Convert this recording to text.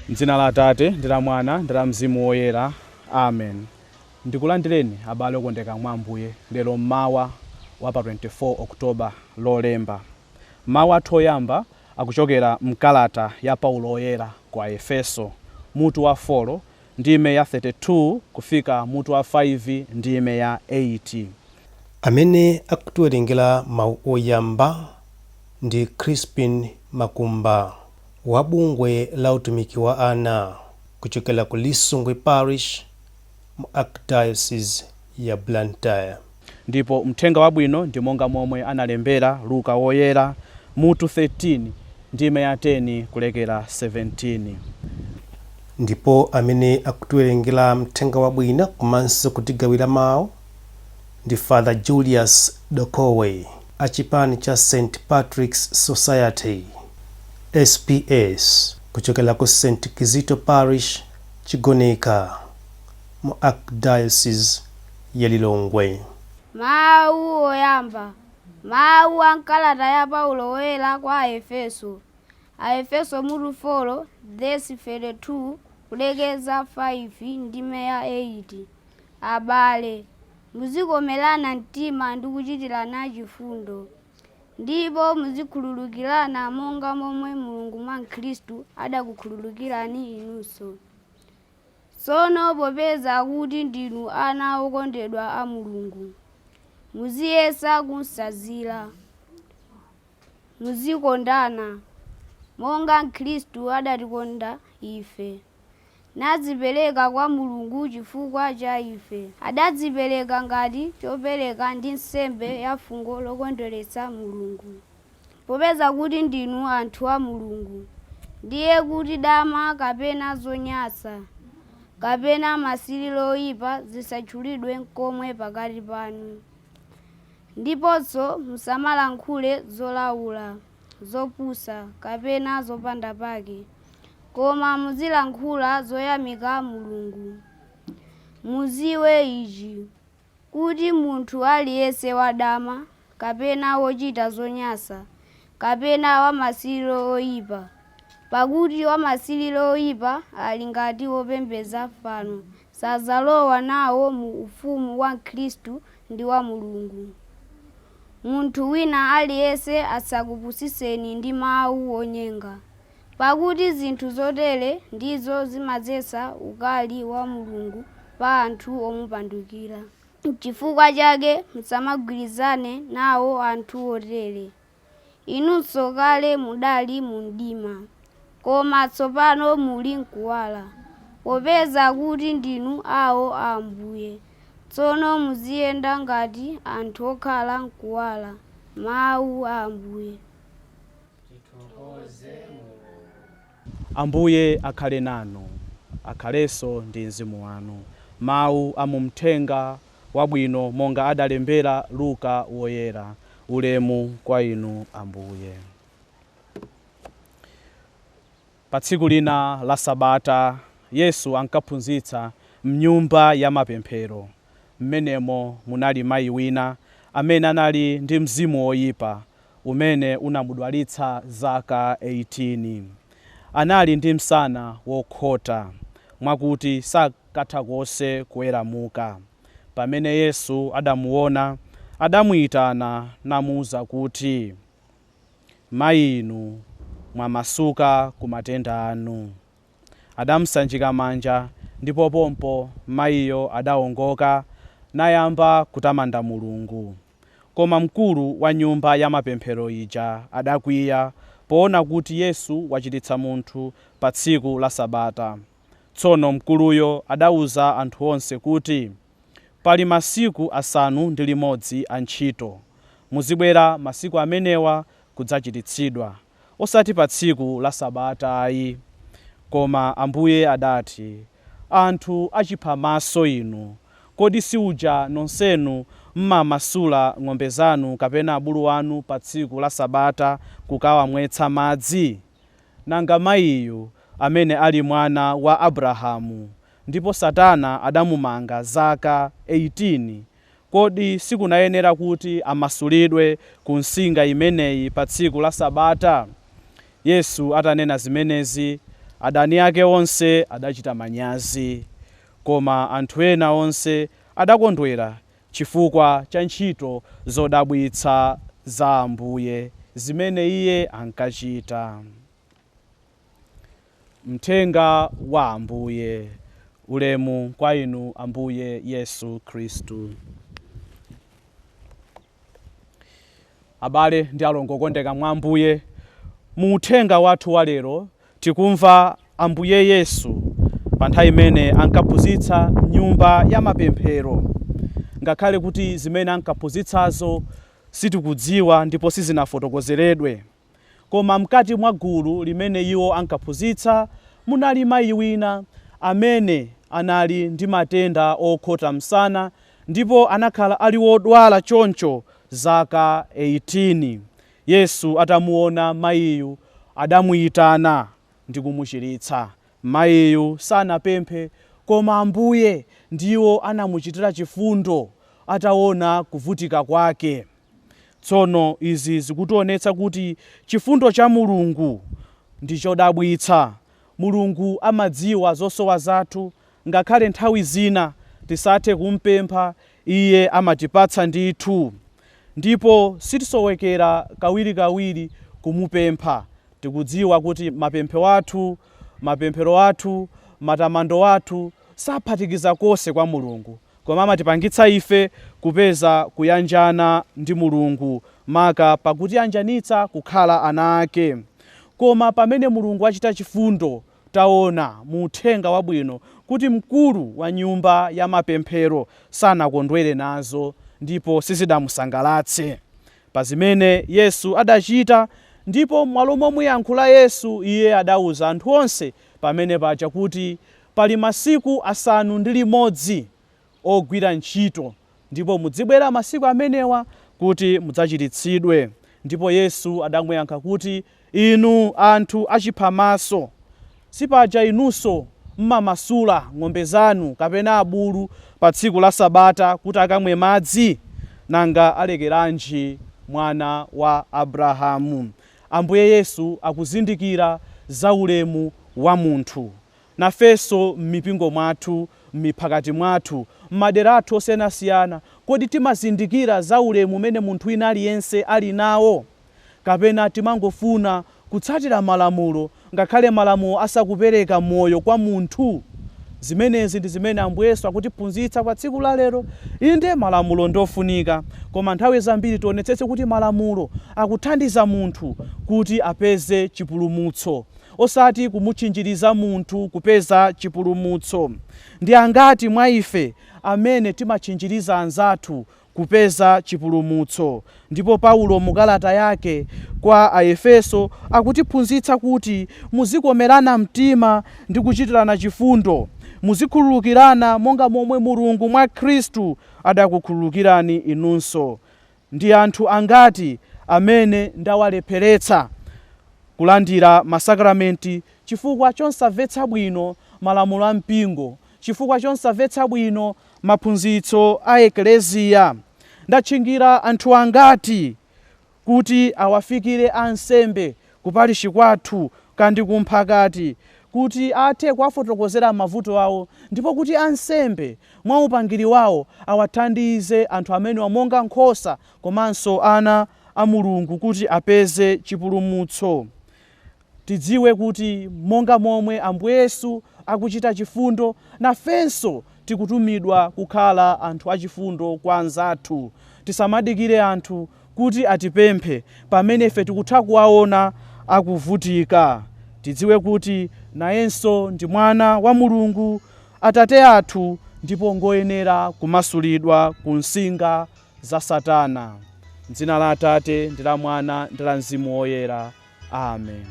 M'dzina la Atate, ndi la Mwana, ndi la Mzimu Woyera. Amen. Ndikulandireni abale okondeka mwa Ambuye lero mmawa wa pa 24 October, Lolemba. Mawu athu oyamba akuchokera mkalata ya Paulo Woyera ku Aefeso, mutu wa 4, ndime ya 32 kufika mutu wa 5, ndime ya 8. Amene akutiwerengera mawu oyamba ndi Crispin Makumba wa bungwe la utumiki wa ana kuchokera ku Lisungwi Parish mu Archdiocese ya Blantyre. Ndipo Mthenga Wabwino ndi monga momwe analembera Luka Woyera, mutu 13, ndime ya 10 kulekera 17. Ndipo amene akutiwerengera Mthenga Wabwino komanso kutigawira mawu ndi Father Julius Dokowe a chipani cha St Patrick's Society, SPS, kuchokera ku St Kizito Parish, Chigoneka mu Archdiocese ya Lilongwe. Mawu oyamba. Mawu a m'kalata ya Paulo Woyera kwa Aefeso. Aefeso mutu 4 vesi 32 kulekeza 5 ndime ya 8. Abale, muzikomerana mtima ndi kuchitirana chifundo, ndipo muzikhululukirana monga momwe Mulungu mwa Khristu adakukhululukirani inunso. Tsono popeza kuti ndinu ana okondedwa a Mulungu, muziyesa kumtsanzira. Muzikondana, monga Khristu adatikonda ife, nadzipereka kwa Mulungu chifukwa cha ife. Adadzipereka ngati chopereka ndi nsembe ya fungo lokondweretsa Mulungu. Popeza kuti ndinu anthu a Mulungu, ndiye kuti dama kapena zonyansa kapena masiriro oyipa zisatchulidwe n'komwe pakati panu. Ndiponso musamalankhule zolaula, zopusa kapena zopanda pake, koma muzilankhula zoyamika Mulungu. Muziwe ichi, kuti munthu aliyense wadama, kapena wochita zonyansa, kapena wamasiriro oyipa, pakuti wamasiriro oyipa ali ngati wopembedza fano, sadzalowa nawo mu ufumu wa Khristu ndi wa Mulungu. Munthu wina aliyense asakupusitseni ndi mawu onyenga, pakuti zinthu zotere ndizo zimadzetsa ukali wa Mulungu pa anthu omupandukira. N'chifukwa chake musamagwirizane nawo anthu otere. Inunso kale mudali mu mdima, koma tsopano muli m'kuwala, popeza kuti ndinu awo a Ambuye. Tsono muziyenda ngati anthu okhala m'kuwala. Mawu a Ambuye. Ambuye akhale nanu, akhalenso ndi mzimu wanu. Mawu a mu Mthenga Wabwino monga adalembera Luka Woyera. Ulemu kwa Inu, Ambuye. Pa tsiku lina la Sabata, Yesu ankaphunzitsa m'nyumba ya mapemphero. Mmenemo munali mayi wina amene anali ndi mzimu woyipa umene unamudwalitsa zaka 18. Anali ndi msana wokhota, mwakuti sankatha konse kuweramuka. Pamene Yesu adamuwona, adamuitana namuuza kuti, Mayi inu, mwamasuka ku matenda anu. Adamusanjika manja, ndipo pompo mayiyo adaongoka, nayamba kutamanda Mulungu. Koma mkulu wa nyumba ya mapemphero ija adakwiya poona kuti Yesu wachiritsa munthu pa tsiku la Sabata. Tsono mkuluyo adauza anthu onse kuti, Pali masiku 6 a ntchito. Muzibwera masiku amenewa kudzachiritsidwa, osati pa tsiku la Sabata ayi. Koma Ambuye adati, Anthu achiphamaso inu! Kodi si uja nonsenu mumamasula ng'ombe zanu kapena abulu anu pa tsiku la Sabata kukawamwetsa madzi? Nanga mayiyu, amene ali mwana wa Abrahamu, ndipo Satana adamumanga zaka 18, kodi sikunayenera kuti amasulidwe ku nsinga imeneyi pa tsiku la Sabata? Yesu atanena zimenezi, Adani ake onse adachita manyazi, koma anthu ena onse adakondwera chifukwa cha ntchito zodabwitsa za Ambuye zimene iye ankachita. Mthenga wa Ambuye. Ulemu kwa inu Ambuye Yesu Khristu. Abale ndi alongo okondeka mwa Ambuye, mu uthenga wathu wa lero tikumva Ambuye Yesu pa nthawi imene ankaphunzitsa nyumba ya mapemphero. Ngakhale kuti zimene ankaphunzitsazo sitikudziwa ndipo sizinafotokozeredwe, koma mkati mwa gulu limene iwo ankaphunzitsa munali mayi wina amene anali ndi matenda okhota msana ndipo anakhala ali wodwala choncho zaka 18. Yesu atamuona mayiyu adamuyitana ndi kumuchiritsa. Mayiyu sanapemphe, koma Ambuye ndiwo anamuchitira chifundo ataona kuvutika kwake. Tsono izi zikutionetsa kuti chifundo cha Mulungu ndi chodabwitsa. Mulungu amadziwa zosowa zathu, ngakhale nthawi zina tisathe kumpempha, iye amatipatsa ndithu. Ndipo sitisowekera kawirikawiri kumupempha. Tikudziwa kuti mapemphero athu, matamando athu saphatikiza konse kwa Mulungu, koma amatipangitsa ife kupeza kuyanjana ndi Mulungu, maka pakutiyanjanitsa kukhala ana ake. Koma pamene Mulungu achita chifundo, taona mu uthenga wabwino kuti mkulu wa nyumba ya mapemphero sanakondwere nazo ndipo sizidamusangalatse pa zimene Yesu adachita. Ndipo m'malo momuyankhula Yesu, iye adauza anthu onse pamene paja kuti pali masiku 6 ogwira ntchito, ndipo mudzibwera masiku amenewa kuti mudzachiritsidwe. Ndipo Yesu adamuyankha kuti, inu anthu achiphamaso, sipaja inunso mmamasula ng'ombe zanu kapena abulu pa tsiku la Sabata kuti akamwe madzi? Nanga alekeranji mwana wa Abrahamu? Ambuye Yesu akuzindikira za ulemu wa munthu. Nafenso m'mipingo mwathu, m'miphakati mwathu, m'madera athu osiyanasiyana, kodi timazindikira za ulemu umene munthu wina aliyense ali nawo? Kapena timangofuna kutsatira malamulo, ngakhale malamulo asakupereka moyo kwa munthu? Zimenezi ndi zimene Ambuye Yesu akutiphunzitsa pa tsiku la lero. Inde, malamulo ndofunika, koma nthawi zambiri tionetsetse kuti malamulo akuthandiza munthu kuti apeze chipulumutso, osati kumutchinjiriza munthu kupeza chipulumutso. Ndi angati mwa ife amene timatchinjiriza anzathu kupeza chipulumutso? Ndipo Paulo mu kalata yake kwa Aefeso akutiphunzitsa kuti muzikomerana mtima ndi kuchitirana chifundo, muzikhululukirana monga momwe Mulungu mwa Khristu adakukhululukirani inunso. Ndi anthu angati amene ndawalepheretsa kulandira masakramenti chifukwa chosamvetsa bwino malamulo a mpingo, chifukwa chosamvetsa bwino maphunzitso a ekleziya? Ndatchingira anthu angati kuti awafikire ansembe kupalishi kwathu kandi kumphakati, kuti athe kuwafotokozera mavuto awo, ndipo kuti ansembe mwa upangiri wawo awathandize anthu amenewa monga nkhosa komanso ana a Mulungu kuti apeze chipulumutso. Tidziwe kuti monga momwe Ambuye Yesu akuchita chifundo, nafenso tikutumidwa kukhala anthu achifundo kwa anzathu. Tisamadikire anthu kuti atipemphe pamene ife tikutha kuwaona akuvutika. Tidziwe kuti nayenso ndi mwana wa Mulungu Atate athu, ndipo ngoyenera kumasulidwa ku nsinga za Satana. M'dzina la Atate ndi la Mwana ndi la Mzimu Woyera. Amen.